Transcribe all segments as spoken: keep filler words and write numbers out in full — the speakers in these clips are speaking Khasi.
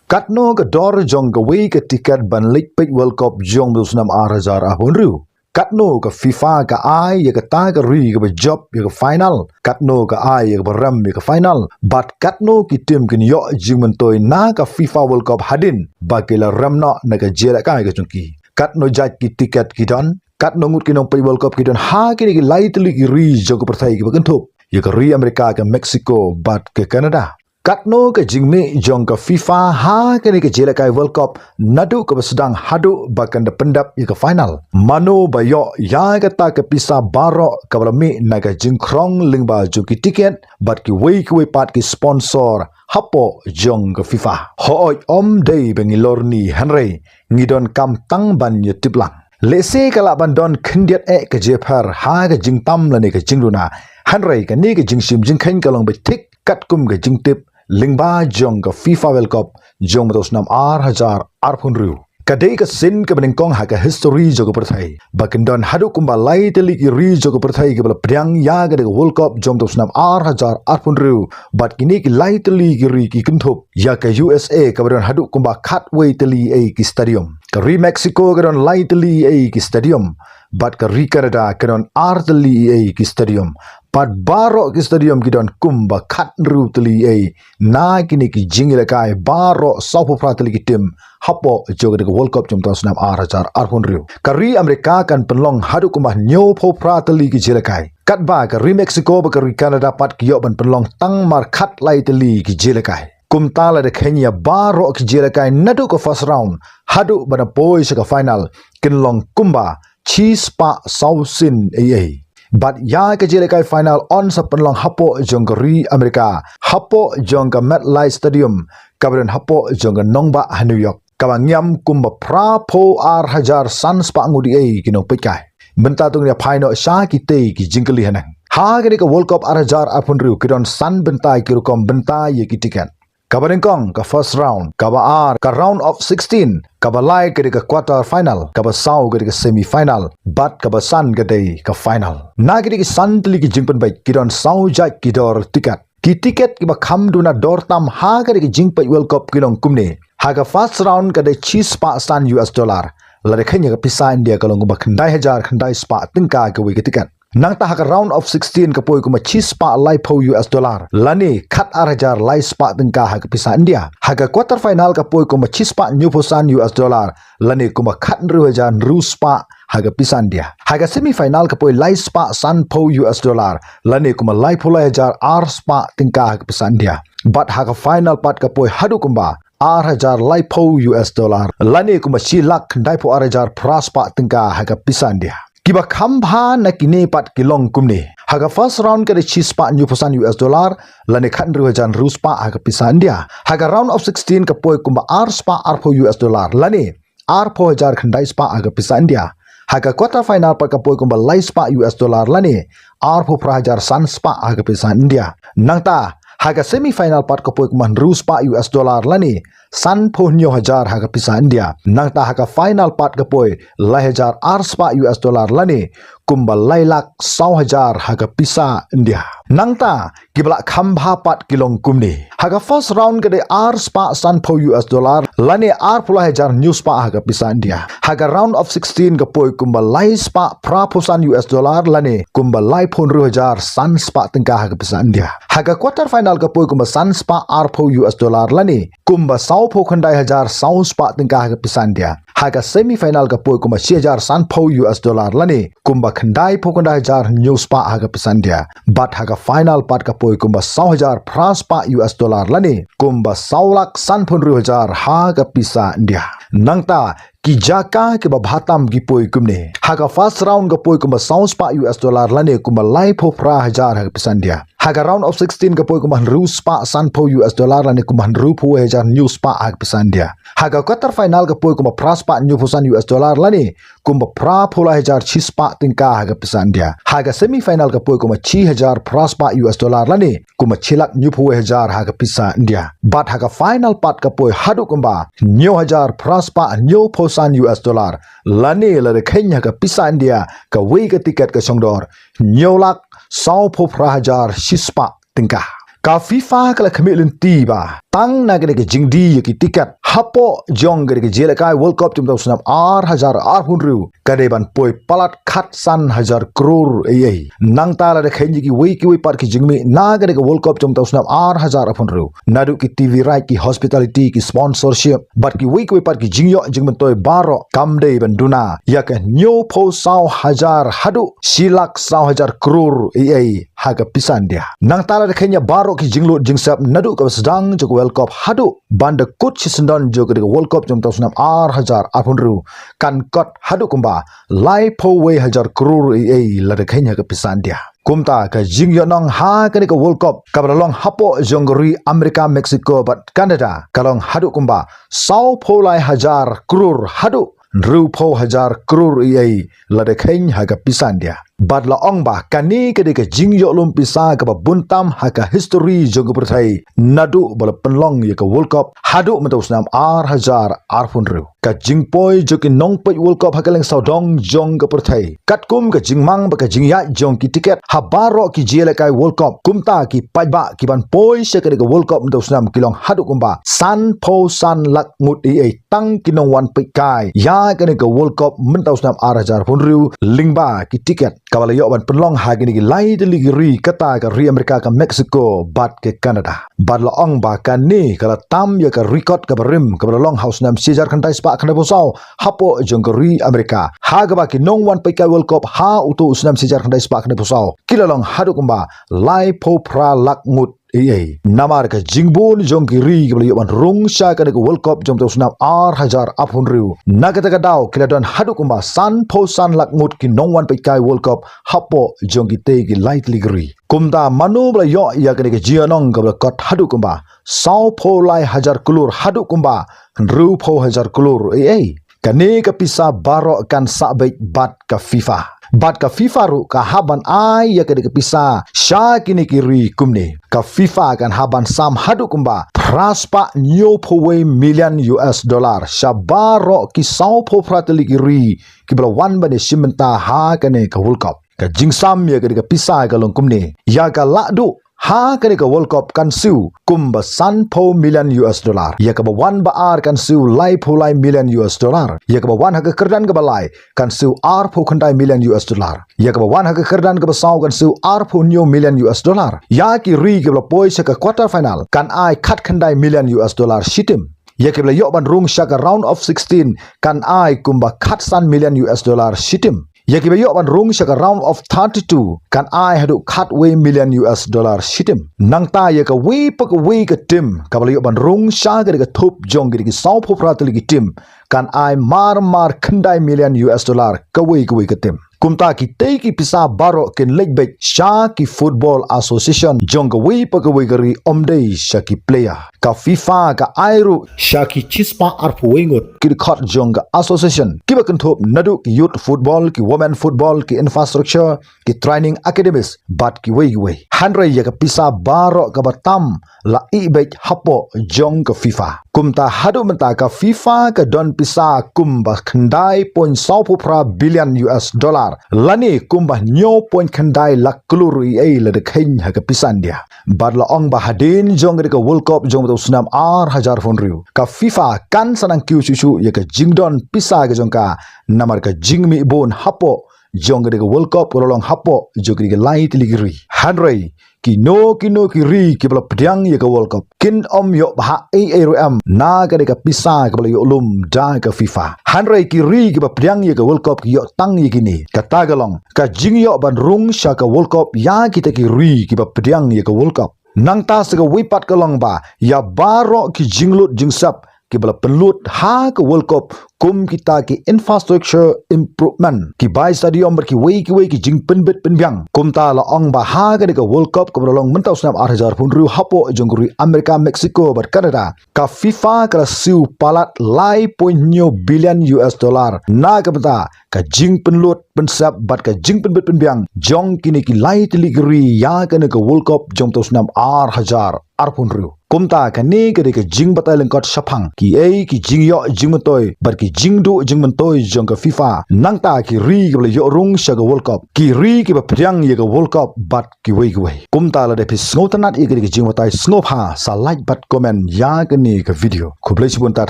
Katno ka dor jong kawei ka tiket ban leit peit World Cup jong u snem ar hajar arphew hynriew? Katno ka FIFA ka ai ïa kata ka ri kaba jop ïa ka final? Katno ka ai ïa kaba rem ïa ka final? Bad katno ki tim kin ïoh jingmyntoi na ka FIFA World Cup hadien ba ki la rem noh na ka jingïalehkai ka jong ki? Katno jait ki tiket ki don? Katno ngut ki nongpeit World Cup ki don ha kine ki lai tylli ki ri jong ka pyrthei kiba kynthup ïa ka ri Amerika, ka Mexico bad ka Canada? Katno ka jingmih jong ka FIFA ha kane ka jingïalehkai World Cup naduh kaba sdang haduh ba kan da pyndep ïa ka final? Mano ba ïoh ïa kata ka pisa baroh kaba la mih na ka jingkhrong lyngba jong ki tiket bad kiwei kiwei pat ki sponsor hapoh jong ka FIFA? Hooid, ym dei ba ngi lorni, hynrei ngi donkam tang ban ïatip lang. Lehse ka lah ban don khyndiat eh ka jingpher ha ka jingtam lane ka jingduna, hynrei kane ka jingshim jingkheiñ ka long beit thik katkum ka jingtip lyngba jong ka FIFA World Cup jong u snem ar hajar arphew hynriew. Ka dei ka sien kaba nyngkong ha ka histori jong ka pyrthei ba kin don haduh kumba lai tylli ki ri jong ka pyrthei kiba la pdiang ïa kane ka World Cup jong u snem ar hajar arphew hynriew. Bad kine ki lai tylli ki ri ki kynthup ïa ka U S A kaba don haduh kumba khatwei tylli ei ki stadium. Ka ri Mexico ka don lai tylli ei ki stadium. Bad ka ri Canada ka don ar tylli ei ki stadium. Bad baroh ki stadium ki don kumba khathynriew tylli ei na kine ki jingïalehkai baroh sawphew phra tylli ki tim hapoh jong kane ka World Cup jong u snem ar hajar arphew hynriew. Ka ri Amerika kan pynlong haduh kumba hynñiewphew phra tylli ki jingïalehkai. Katba ka ri Mexico bad ka ri Canada pat ki ïoh ban pynlong tang mar khatlai tylli ki jingïalehkai. Kumta lada kheiñ ïa baroh ki jingïalehkai naduh ka first round haduh ban da poi sha ka final kin long kumba shispah sawsien ei ei. Bad ïa ka jingïalehkai final yn sa pynlong hapoh jong ka ri Amerika, hapoh jong ka MetLife Stadium kaba don hapoh jong ka nongbah ha New York, kaba ngiam kumba phraphew ar hajar san spah ngut ei ei ki nongpeitkai. Mynta to ngin ïa phai noh sha kitei ki jingkylli haneng. Ha kane ka World Cup ar hajar arphew hynriew ki don san bynta ki rukom bynta ïa ki tiket. Kaba nyngkong ka first round, kaba ar ka round of sixteen, kaba lai ka dei ka quarter final, kaba saw ka dei ka semi final, bad kaba san ka dei ka final. Na kitei ki san tylli ki jingpynbeit ki don saw jait ki dor tiket. Ki tiket kiba kham duna dor tam ha kane ka jingpeit World Cup ki long kumne. Ha ka first round ka dei shispah san U S dollar. Lada kheiñ ïa ka pisa India ka long kumba khyndai hajar khyndai spah tyngka kawei ka tiket. Nangta ha ka round of sixteen ka poi kumba shispah laiphew U S dollar lane khatar hajar lai spah tyngka ha ka pisa India. Ha ka quarter final ka poi kumba shispah hynñiewphew san U S dollar lane kumba khathynriew hajar hynriew spah ha ka pisa India. Ha ka semi final ka poi lai spah sanphew U S dollar lane kumba laiphew lai hajar ar spah tyngka ha ka pisa India. Bad ha ka final pat ka poi haduh kumba ar hajar laiphew U S dollar lane kumba shi lak khyndaiphew ar hajar phra spah tyngka ha ka pisa India. Kiba kham bha na kine pat ki long kumne. Ha ka first round ka dei shispah hynñiewphew san U S dollar lane khathynriew hajar hynriew spah ha ka pisa India. Ha ka round of sixteen ka poi kumba ar spah arphew U S dollar lane arphew hajar khyndai spah ha ka pisa India. Ha ka quarter final pat ka poi kumba lai spah U S dollar lane arphew phra hajar san spah ha ka pisa India. Nangta ha ka semi final pat ka poi kumba hynriew spah U S dollar lane sanphew hynñiew hajar ha ka pisa India. Nangta ha ka final pat ka poi lai hajar ar spah U S dollar lane kumba lai lak saw hajar ha ka pisa India. Nangta kiba la kham bha pat ki long kumne. Ha ka first round ka dei ar spah sanphew U S dollar lane arphew lai hajar hynñiew spah ha ka pisa India. Ha ka round of sixteen ka poi kumba lai spah phraphew san U S dollar lane kumba laiphew hynriew hajar san spah tyngka ha ka pisa India. Ha ka quarter final ka poi kumba san spah arphew U S dollar lane kumba sawphew khyndai hajar saw spah tyngka ha ka pisa India. Ha ka semi final ka poi kumba shi hajar sanphew U S dollar lane kumba khyndaiphew khyndai hajar hynñiew spah ha ka pisa India. Bad ha ka final pat ka poi kumba saw hajar phra spah U S dollar lane kumba saw lak sanphew hynriew hajar ha ka pisa India. Nangta ki jaka kiba bha tam ki poi kumne. Ha ka first round ka poi kumba saw spah U S dollar lane kumba laiphew phra hajar ha ka pisa India. Ha ka round of sixteen ka poi kumba hynriew spah sanphew U S dollar lane kumba hynriewphew wei hajar hynñiew spah ha ka pisa India. Ha ka quarter final ka poi kumba phra spah hynñiewphew san U S dollar lane kumba phraphew lai hajar shi spah tyngka ha ka pisa India. Ha ka semi final ka poi kumba shi hajar phra spah U S dollar lane kumba shi lak hynñiewphew wei hajar ha ka pisa India. Bad ha ka final pat ka poi haduh kumba hynñiew hajar phra spah hynñiewphew san U S dollar lane lada kheiñ ha ka pisa India kawei ka tiket ka shong dor hynñiew lak sawphew phra hajar shi spah tyngka. Ka FIFA ka la khmih lynti ba tang na kane ka jingdie ïa ki tiket Hapoh jong ka dei ka jingïalehkai World Cup jong u snem ar hajar arphew hynriew ka dei ban poi palat khatsan hajar klur ei ei. Nangta lada kheiñ ïa kiwei kiwei pat ki jingmih na ka dei ka World Cup jong u snem ar hajar arphew hynriew, naduh ki T V right, ki hospitality, ki sponsorship bad kiwei kiwei pat ki jingïoh jingmyntoi baroh, kam dei ban duna ïa ka hynñiewphew saw hajar haduh shi lak saw hajar klur ei ei ha ka pisa India. Nangta lada kheiñ ïa baroh ki jinglut jingsep naduh kaba sdang jong ka World Cup haduh ban da kut shi syndon jong ka dei ka World Cup jong u snem ar hajar arphew hynriew kan kot haduh kumba laiphew wei hajar klur ei ei lada kheiñ ha ka pisa India. Kumta ka jingïohnong ha ka dei ka World Cup kaba la long hapoh jong ka ri America, Mexico bad Canada ka long haduh kumba sawphew lai hajar klur haduh hynriewphew hajar klur ei ei lada kheiñ ha ka pisa India. Bad la ong ba kane ka dei ka jingïoh lum pisa kaba bun tam ha ka history jong ka pyrthei naduh ba la pynlong ïa ka World Cup haduh mynta u snem ar hajar arphew hynriew. Ka jingpoi jong ki nongpeit World Cup ha kylleng sawdong jong ka pyrthei, katkum ka jingmang bad ka jingïaid jong ki tiket ha baroh ki jingïalehkai World Cup, kumta ki paidbah ki ban poi sha ka dei ka World Cup mynta u snem ki long haduh kumba sanphew san lak ngut ei ei tang ki nongwan peitkai ïa ka dei ka World Cup mynta u snem ar hajar arphew hynriew lyngba ki tiket kaba la ïoh ban pynlong ha kine ki lai tylli ki ri, kata ka ri America, ka Mexico bad ka Canada. Bad la ong ba kane ka la tam ïa ka record kaba rim kaba la long ha u snem shi hajar khyndai spah khyndaiphew saw hapoh jong ka ri America, ha kaba ki nongwan peitkai World Cup ha uto u snem shi hajar khyndai spah khyndaiphew saw ki la long haduh kumba laiphew phra lak ngut ei ei. Namar ka jingbun jong ki ri kiba la ïoh ban rung sha ka dei ka World Cup jong u snem ar hajar arphew hynriew, na kata ka daw ki la don haduh kumba sanphew san lak ngut ki nongwan peitkai World Cup hapoh jong kitei ki lai tylli ki ri. Kumta mano ba la ïoh ïa ka dei ka jingïohnong kaba la kot haduh kumba sawphew lai hajar klur haduh kumba hynriewphew hajar klur ei ei? Kane ka pisa baroh kan sah beit bad ka FIFA. Bad ka FIFA ruh ka hap ban ai ïa ka dei ka pisa sha kine ki ri kumne. Ka FIFA kan hap ban sam haduh kumba phra spah hynñiewphew wei million U S dollar sha baroh ki sawphew phra tylli ki ri kiba la wan ban ïashim bynta ha kane ka World Cucup. Ka jingsam ïa ka dei ka pisa ka long kumne: ïa ka lahduh ha ka dei ka World Cup kan siew kumba sanphew million U S dollar. Ïa kaba wan ba ar kan siew laiphew lai million U S dollar. Ïa kaba wan ha ka kyrdan kaba lai kan siew arphew khyndai million U S dollar. Ïa kaba wan ha ka kyrdan kaba saw kan siew arphew hynñiew million U S dollar. Ïa ki ri kiba la poi sha ka quarter final kan ai khatkhyndai million U S dollar shi tim. Ïa kiba la ïoh ban rung sha ka round of sixteen kan ai kumba khatsan million U S dollar shi tim. Ïa kiba ïoh ban rung sha ka round of thirty-two kan ai haduh khatwei million U S dollar shi tim. Nangta ïa kawei pa kawei ka tim kaba la ïoh ban rung sha ka dei ka thup jong ka dei ki sawphew phra tylli ki tim kan ai mar mar khyndai million U S dollar kawei kawei ka tim. Kumta kitei ki pisa baroh kin leit beit sha ki Football Association jong kawei pa kawei ka ri, ym dei sha ki player. Ka FIFA ka ai ruh sha ki shispah arphew wei ngut ki dkhot jong ka association kiba kynthup naduh ki youth football, ki women football, ki infrastructure, ki training academies bad kiwei kiwei. Hynrei ïa ka pisa baroh kaba tam la ih beit hapoh jong ka FIFA. Kumta haduh mynta ka FIFA ka don pisa kumba khyndai point sawphew phra billion U S dollar, lane kumba hynñiew point khyndai lak klur ei ei lada kheiñ ha ka pisa India. Bad la ong ba hadien jong ka dei ka World Cup jong u snem ar hajar arphew hynriew, ka FIFA kan sa nang kiew shuh shuh ïa ka jingdon pisa ka jong ka, namar ka jingmih bun hapoh jong ka dei ka World Cup ka la long hapoh jong ka dei ka lai tylli ki ri. Hynrei kino kino ki ri kiba la pdiang ïa ka World Cup kin ym ïoh bha ei ei ruh em na ka dei ka pisa kaba la ïoh lum da ka FIFA. Hynrei ki ri kiba pdiang ïa ka World Cup ki ïoh tang ïa kine. Kata ka long ka jingïoh ban rung sha ka World Cup ïa kita ki ri kiba pdiang ïa ka World Cup. Nangta sa kawei pat ka long ba ïa baroh ki jinglut jingsep kiba la pynlut ha ka World Cup, kum kita ki infrastructure improvement, ki bai stadium bad kiwei kiwei ki jingpynbit pynbiang. Kumta la ong ba ha ka dei ka World Cup kaba la long mynta u snem ar hajar arphew hynriew hapoh jong ka ri America, Mexico bad Canada, ka FIFA ka la siew palat lai point hynñiew billion U S dollar na ka bynta ka jingpynlut pynsep bad ka jingpynbit pynbiang jong kine ki lai tylli ki ri ïa kane ka World Cup jong u snem ar hajar arphew hynriew. Kumta kane ka dei ka jingbatai lyngkot shaphang kiei ki jingïoh jingmyntoi bad ki jingduh jingmyntoi jong ka FIFA, nangta ki ri kiba la ïoh rung sha ka World Cup, ki ri kiba pdiang ïa ka World Cup bad kiwei kiwei. Kumta lada phi sngewtynnat ïa kane ka jingbatai, sngewbha sa like bad comment ïa kane ka video. Khublei shibun tad,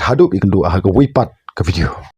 haduh ïa kynduh ha kawei pat ka video.